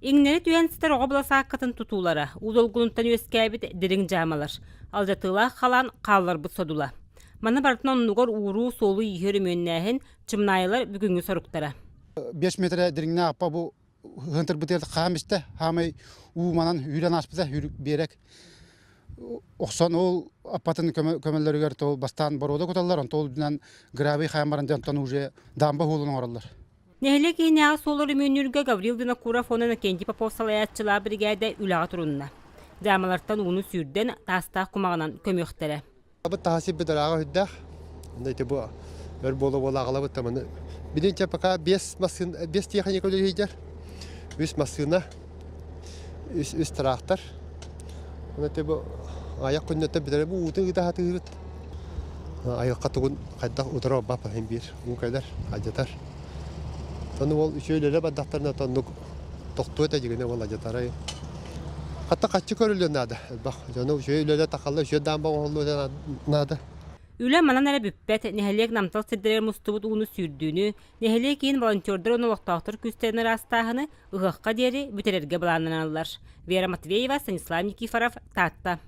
Иҥнэри түһэн сытар оҕо быласааккатын тутуулара, уу долгунуттан үөскээбит дириҥ дьаамалар, алдьатыылаах халаан хаалларбыт содула. Маны барытын оннугар ууруу, суолу-ииһи өрөмүөннээһин Чымнаайылар бүгүҥҥү соруктара. 5 метрэ дириҥнээх аппа бу ыһынтырбытыгар хаам истэ, хаамай уу манан үүрэн ааспыта, үүрүк биэрэк охсон ол аппатын көмөлөрүгэр то бастаан боруода куталлар, онтон ол үрдүнэн гравий хаан баран дьонтон уже дамба уһулун оҥороллор. Нэһилиэк иһинээҕи суол өрөмүөннүүргэ Гаврил Винокуров уонна Иннокентий Попов салайааччылаах биригээдэ үлэҕэ турунна. Дьаамалартан ууну сүүрдэн, таастаах кумаҕынан көмүөхтэрэ. Абыт таһа сирбит ырааҕа үрдээх. Онно ити бу өр буола-буола аҕалабыт таманы. Билин пока без массыына, без техника үлэлиир. Үс массыына, үс, үс трактор. Онно ити бу аяк күннэтэ бүтэрэ бу уутун ыыта сатыыбыт. Айылҕа тугун хайдах утары барбаппын иһин биир уу кэлэр, алдьатар. Ону ол үчүгэй үлэлэр бардахтарына оннук тохтуо этэ дьигинэ уол алдьатарай. Хата хаччы көрүллүөн наада элбэх. Дьону үчүгэй үлэлэр тахалла үчүгэй даамба оҥоһуллуо наада. Үлэ манан эрэ бүппэт, нэһилиэк намтал сирдэригэр мустубут ууну сүүрдүүнү, нэһилиэк иһин волонтердар уонна олохтоохтор күүстэрин ыраастааһыны ыһыахха диэри бүтэрэргэ былааннаналлар. Вера Матвеева, Станислав Никифоров, Таатта.